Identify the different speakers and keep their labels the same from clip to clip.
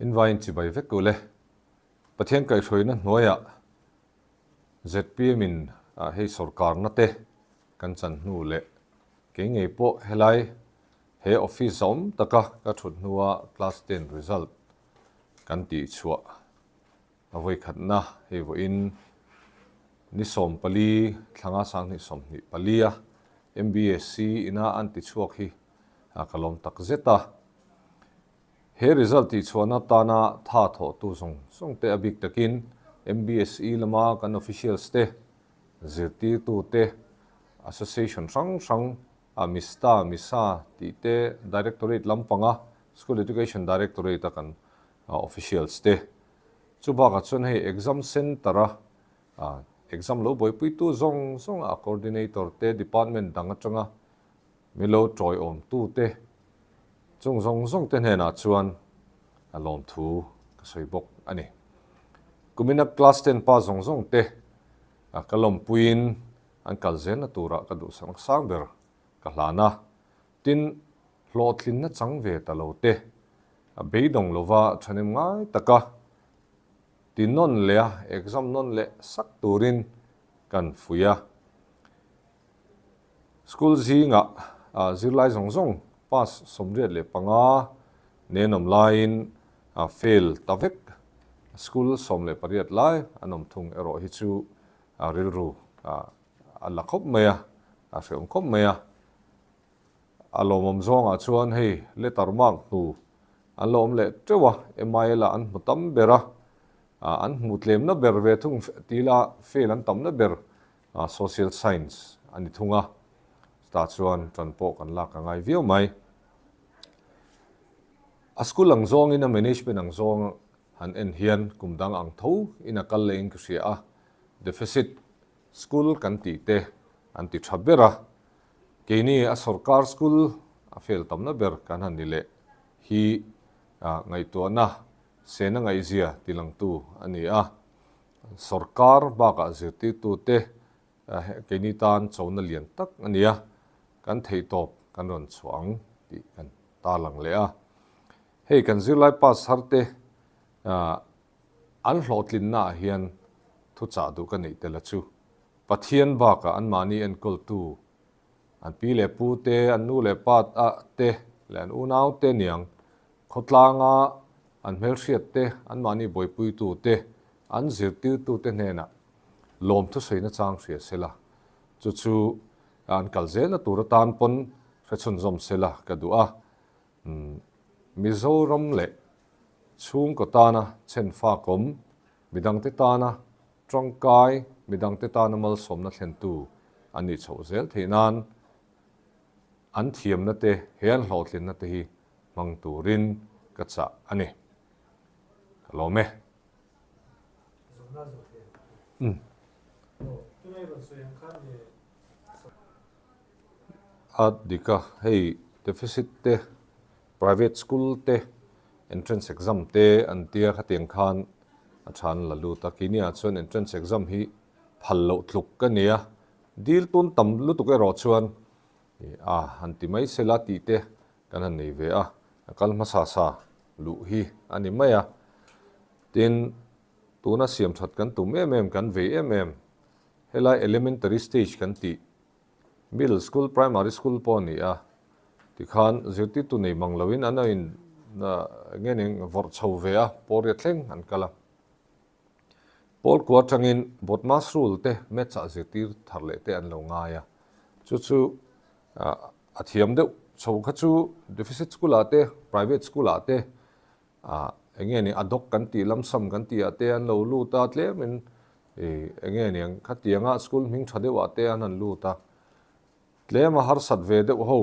Speaker 1: In vaiin chibai vek u le. Pathian kaihhruaina hnuaiah zpm in hei sorkarna te kan chan hnu leh kei ngei pawh helai he office zawm taka ka thut hnua class ten result kan tih chhuah a vawikhatna hei vawiin ni 14 thlanga 2024 a MBSC ina an ti chhuak hi ka lawm tak zet a. He result tih chhuahna tana tha thawhtu zawng zawng te a bik takin MBSE lama kan officials te, zirtirtu te, association hrang hrang a MISTA, MISA tih te, Directorate lampanga School Education Directorate a kan officials te. Chu bakah chuan hei exam centre a exam lo buaipuitu zawng zawng a coordinator te, department dang atanga Milo tawiawmtute chung zawng zawng te hnenah chuan a lawmthu ka sawi bawk a ni. Kumina class ten pa zawng zawng te ka lawmpuiin an kal zelna turah ka duhsak sang ber ka hlan a, tin hlawhtlinna chang ve ta lo te a beidawng lova thahnem ngai taka ti nawn leh a exam nawn leh sak turin kan fuih a. School zingah zirlai zawng zawng pass 85 nen awm laiin fail ta vek school 18 lai an awm thung erawh hi chu rilru a la khawp mai a, a hrehawm khawp mai a. A lawmawm zawngah chuan hei letter mark hnu an la awm leh teuh a, MIL ah an hmu tam ber a, an hmu tlemna ber ve thung tila fail an tamna ber Social Science a ni thung a, chutah chuan tan pawh kan lak a ngai viau mai. A school ang zawngin a management ang zawng han en hian kum dang ang tho in a kal leh in ka hria a, deficit school kan tih te an ti tha ber a, keini a sorkar school a fail tamna ber kan han ni leh hi ngaihtuahna sena ngaihzia tilangtu a ni a. Sorkar bakah zirtirtute keini tan chona lian tak a ni a, kan theihtawp kan rawn chhuah ang tih kan tarlang leh a. Hei kan zirlai pass thar te an hlawhtlinna ah hian thuchah duh ka neih tel a chu. Pathian bakah anmahni enkawltu an pi leh pu te, an nu leh pa te leh an unau te niang Khawtlanga an hmelhriat te, anmahni buaipuitu te, an zirtirtu te hnenah lawmthu sawi nachang hria sela, chu chu an kal zelna tur atan pawn hre chhunzawm sela ka duh a. Mizoram leh chhungkaw tana chhenfakawm, midangte tana tangkai, midangte tana malsawmna thlentu an nih chhoh zel theih nan an thiamna te, he an hlawhtlinna te hi hmang turin ka chah a ni. Ka lawm e. A dik a, hei deficit te, private school te, entrance exam te an tia khatiang khan a tha an la lut a, keini ah chuan entrance exam hi phal loh tluk ka ni a, dil tun tam lutuk erawh chuan A han ti mai sela tih te kan han nei ve a, a kal hmasa sa luh hi a ni mai a. Tin, tuna siam that kan tum em em, kan vei em em, helai elementary stage kan tih, middle school, primary school pawh a ni a, tikhan zirtirtu nei mang loin an in nge ning vawrh chho ve a, pawlriat thleng an kal a. Pawl kua atangin Botmas rule te maths ah zirtir thar leh te an lo ngai a, chu chu a thiam deuh chho kha chu deficit school ah te private school ah te eng nge ni ad hoc kan tih lam sam kan tih ah te an lo lut a tlemin eng nge ni ang khatianga school hming tha deuh ah te an han lut a, tlem a harsat ve deuh ho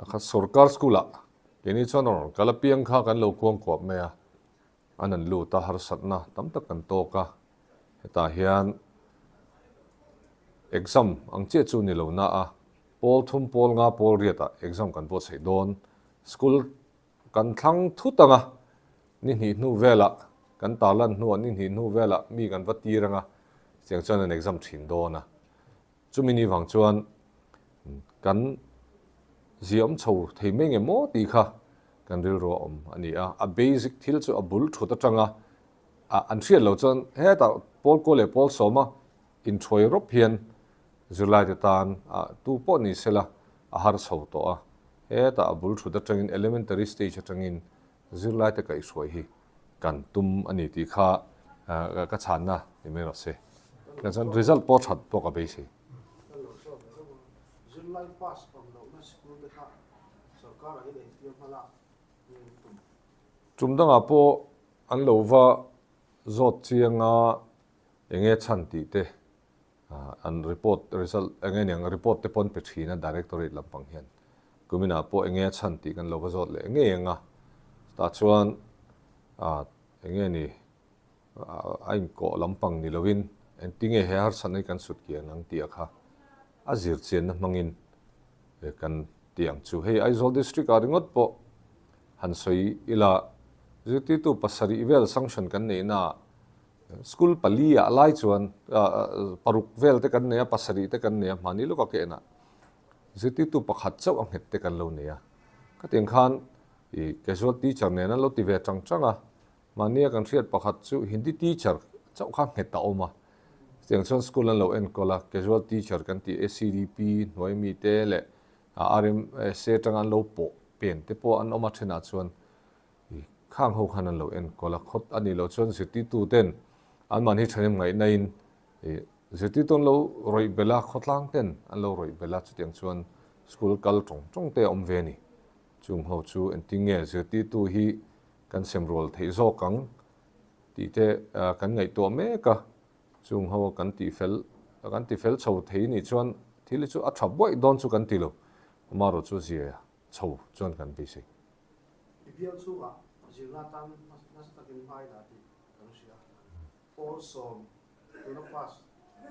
Speaker 1: kha sorkar school ah keini chuan rawn kal apiang kha kan lo kuangkuap mai a. An an lut a, harsatna tam tak kan tawk a, hetah hian exam ang chiah chu ni lo na a, pawl thum pawl nga pawl riat ah exam kan buatsaih dawn, school kan thlang thut ang a, ni hnih hnu velah kan tarlan hnuah ni hnih hnu velah mi kan va tir ang a, chutiang chuan an exam thin dawn a. Chumi ni vang chuan kan ziaawm chho thei mai nge maw tih kha kan rilru a awm a ni a. A basic thil chu a bul thut atanga an hriat loh chuan hetah pawl kaw leh pawl sawma inthuai rawp hian zirlaite tan tu pawh ni sela a har chho tawh a. Hetah a bul thut atangin elementary stage atangin zirlaite kaihhruai hi kan tum a ni tih kha ka chhanna ni mai rawh se. Chuan result pawh that pawh ka beisei.
Speaker 2: Zirlai pass awm lohna sikul te kha sorkar ah hian engtia hma lak nge an tum?
Speaker 1: Tum dangah pawh an lo va zawt chiang a, enge chhan tih te an report result enge niang report te pawh an pe thin a directorate lampang hian. Kuminah pawh enge a chhan tih kan lo va zawt leh ngei ang a, chutah chuan enge ni a inkawh lampang ni lovin engtinge he harsatna hi kan sut kian ang tih a kha a zirchianna hmangin kan ti ang chu. Hei Aizawl District ah ringawt pawh han sawi ila zirtirtu pasarih vel sanction kan neihna ah school pali ah lai chuan paruk vel te kan nei a, pasarih te kan nei a, hmani lawka ka en ah zirtirtu pakhat chauh a nghet te kan lo nei a. Khatiang khan casual teacher nen an lo ti ve chang chang a, Mahnia kan hriat pakhat chu Hindi teacher chauh kha nghet a awm a, chutiang chuan school an lo enkawl a, casual teacher kan tih ACDP hnuai mite leh RMSA atanga an lo pawh pen te pawh an awm a thenah chuan i khang ho khan an lo enkawl a, khawt a nih loh chuan zirtirtu ten anmahni thahnem ngaihna in i zirtirtu an lo rawih belh a, khawtlang ten an lo rawih belh a, chutiang chuan school kal tawng tawng te a awm ve a ni. Chung ho chu engtin nge zirtirtu hi Kan sem rual theih zawk ang tih te kan ngaihtuah mek a, chung ho kan tih fel kan ti fel chho thei nih chuan thil hi chu a tha buaih dawn chu kan ti lo, amaherawh chu zia chho chuan kan beisei.
Speaker 2: I bial chhungah zirna tan nasa takin hmai dah tih kan hria. Pawl sawm tuna pass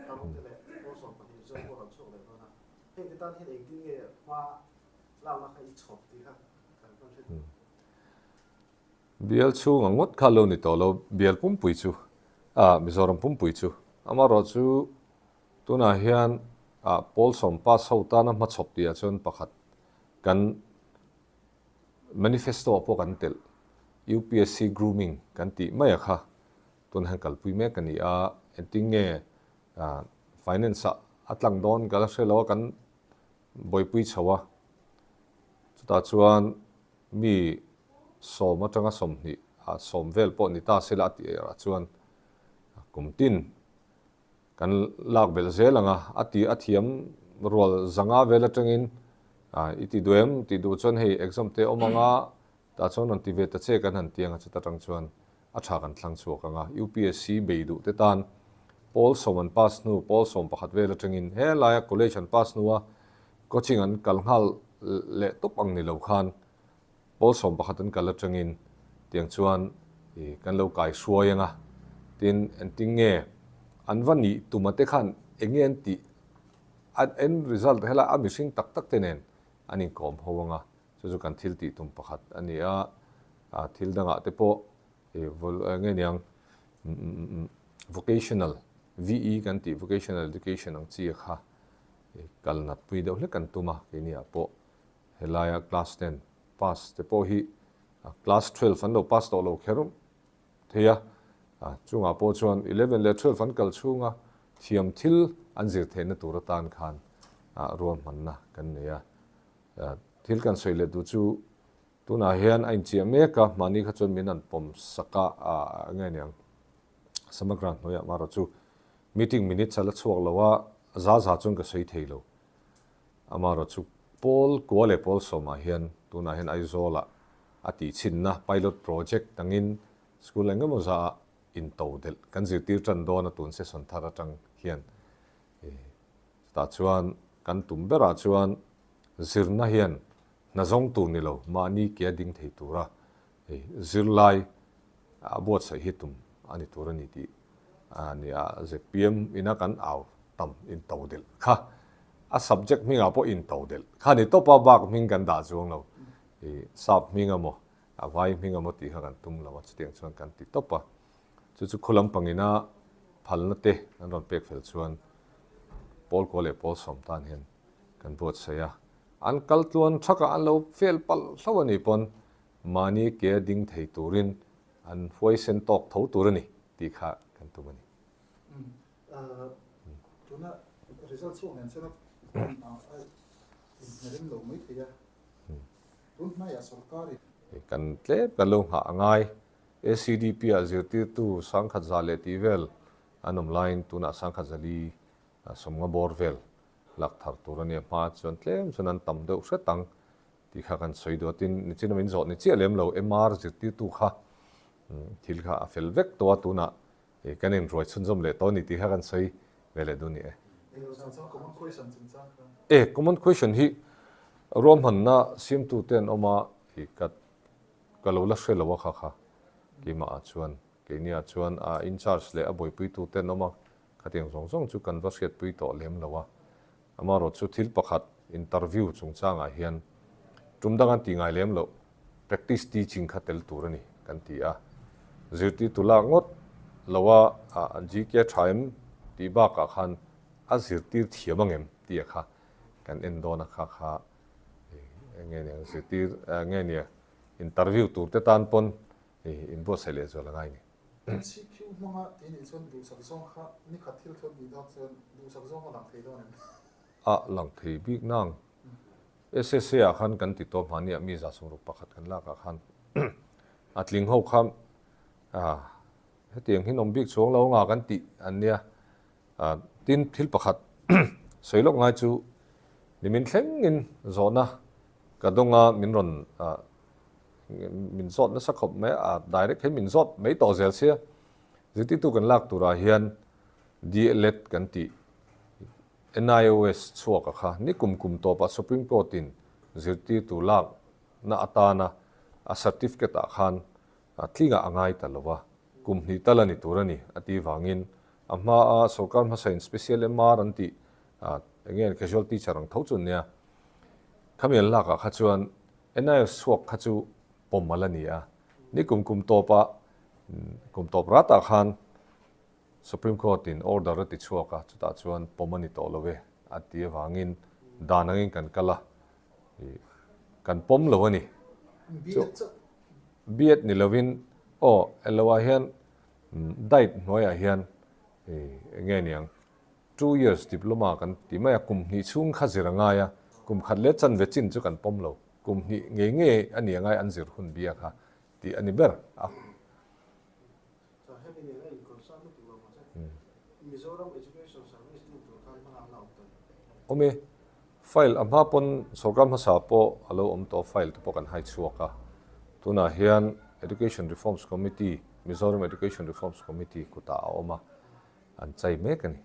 Speaker 2: paruk te leh pawl 12 zawk pawh rawn chhuak leh dawn a, heng te tan hian engtin nge hma lakna kha i chhawp tih kha kan hman hre duh.
Speaker 1: Bial chhunga ngawt kha lo ni tawh lo, bial pumpui chu, ah Mizoram pumpui chu. Amaherawh chu tunah hian ah pawl sawm pass ho tana hmachhawp tihah chuan pakhat kan manifesto ah pawh kan telh UPSC grooming kan tih mai a kha tunah hian kalpui mek a ni a, engtin nge ah finance ah a tlang dawn ka la hre lo a kan buaipui chho a, chutah chuan mi sawm atanga 20 ah sawm vel pawh ni ta sela a tih erah chuan kum tin kan lak belh zel ang a, a ti a thiam rual zanga vel atangin i ti duh em tih duh chuan hei exam te awm ang a, tah chuan rawn ti ve ta che kan han ti ang a, chuta tang chuan a tha kan thlang chhuak ang a, UPSC bei duh te tan pawl sawm an pass hnu pawl 11 vel atangin helaia college an pass hnua coaching an kal nghal leh tawp ang ni lo khan pawl 11 an kal atangin tiang chuan i kan lo kai hruai ang a, tin engtin nge an va nih tuma te khan eng nge an tih an end result helai a mihring tak tak te nen an inkawm ho ang a, chu chu kan thil tih tum pakhat a ni a, thil dangah te pawh i eng nge niang vocational VE kan tih vocational education ang chi kha kal nat pui deuh hlek kan tum a, keiniah pawh helaia class ten pass te pawh hi class 12 an lo pass tawh lo kher thei a, chungah pawh chuan 11 leh 12 an kal chhunga thiam thil an zir theihna tur atan khan ruahmanna kan nei a. Thil kan sawi leh duh chu tunah hian a inchiah mek a, mahni kha chuan min an pawm sak a, eng nge niang Samagra hnuaiah marawh chu meeting minutes a la chhuak lo a, za za chuan ka sawi thei lo. Amarawh chu pawl kua leh pawl sawmah hian tunah hian Aizawlah a tihchhinna pilot project dangin school eng emaw zah ah into delh kan zirtir tan dawn a tun session thar atang hian. Chutah chuan kan tum berah chuan zirna hian hna zawng tur ni lo mahni ke a ding thei tura zirlai a buatsaih hi tum a ni tur a ni tih a ni a, zpm ina kan au tam into delh kha a subject hmingah pawh into delh kha ni tawpa bak hming kan dah chuang lo, sap hming emaw a vai hming emaw tih kha kan tum lo a, chutiang chuan kan ti tawp a. Chu chu khulam pangina phalna te an rawn pek fel chuan pawl kua leh pawl sawm tan hian kan buatsaih a, an kal tluan thakah an lo fel palh hlauh a nih pawn. mahni ke a ding thei turin an huaisen tawk tho tur a ni tih kha kan tum a ni.
Speaker 3: Tuna result chhuak nen chuan a inhne rem lo mai thei a, tun hnaiah sorkar in.
Speaker 1: Kan tlem kan lo nghah a ngai. ACDP ah zirtirtu sangkhat za leh tih vel an awm laiin tunah sangkhat zali sawmnga bawr vel lak thar tur a nia hma chuan tlem chuan an tam deuh hret ang tih kha kan sawi duh a, tin nichin a min zawh ni chiah lem lo MR zirtirtu kha thil kha a fel vek tawh a tunah kan inruai chhunzawm leh tawh a ni tih kha kan sawi ve leh duh ni e. E common question hi ruahmanna siamtute an awm a ka ka lo la hre lo a kha kha keimah ah chuan keini ah chuan a in charge leh a buaipuitute an awm a Khatiang zawng zawng chu kan va hriatpui tawh lem lo a, amaherawh chu thil pakhat interview chungchangah hian tum dang an tih ngai lem loh, practice teaching kha tel tur a ni kan ti a. Zirtirtu lak ngawt lo a GK tha em tih bakah khan a zirtir thiam ang em tih a kha kan en dawn a kha kha nge nia zirtir nge nia interview tur te tan pawn inbuatsaih leh zual a ngai ni.
Speaker 3: MCQ hmanga tih nih chuan duhsak zawng kha nikhat thil thuat nih dawn chuan duhsak zawng a lang thei dawn em?
Speaker 1: A lang thei bik nang. SSA ah khan kan ti tawp hmani ah mi 160 kan lak ah khan a tling ho kha hetiang hi nawm bik chuang lo nga kan tih an nia. Tin thil pakhat sawi lawk ngai chu nimin thlengin zawhna ka dawng a min rawn min zawt nasa khawp mai a, direct hi min zawt mai tawh zel sia. Zirtirtu kan lak turah hian DLED kan tih NIOS chhuak a kha ni kum kum tawpah Supreme Court in zirtirtu lak na atana a certificate ah khan tlingah a ngai ta lo a, kum hnih tal a ni tur a ni a tih vangin a hmaa sorkar hmasain special MR an tih eng nge casual teacher ang tho chu an nia. Khami an lakah kha chuan NIS chhuak kha chu pawm a la ni a, ni kum kum tawpah kum tawp ratah khan Supreme Court in order a ti chhuak a, chutah chuan pawm a ni tawh lo e a ti avangin dan angin kan kal a, kan pawm lo a ni. Chu B.Ed ni lovin aw elo ah hian diet hnuaiah hian eng nge niang Two years diploma kan ti mai a, kum hnih chhung kha zir a ngai a, kum khat leh chanve chin chu kan pawm lo, kum hnih ngei ngei a ni a ngai an zir hun bia kha tih a ni ber a.
Speaker 2: Sir, hemi nen a in concern lutuk lo mahse Mizoram Education Service din tur khan hmalakna a awm tawh em?
Speaker 1: Awm e, file a hma pawn sorkar hmasa pawh a lo awm tawh, file te pawh kan hai chhuak a, tunah hian Education Reforms Committee, Mizoram Education Reforms Committee kutah a awm a, an chai mek a ni.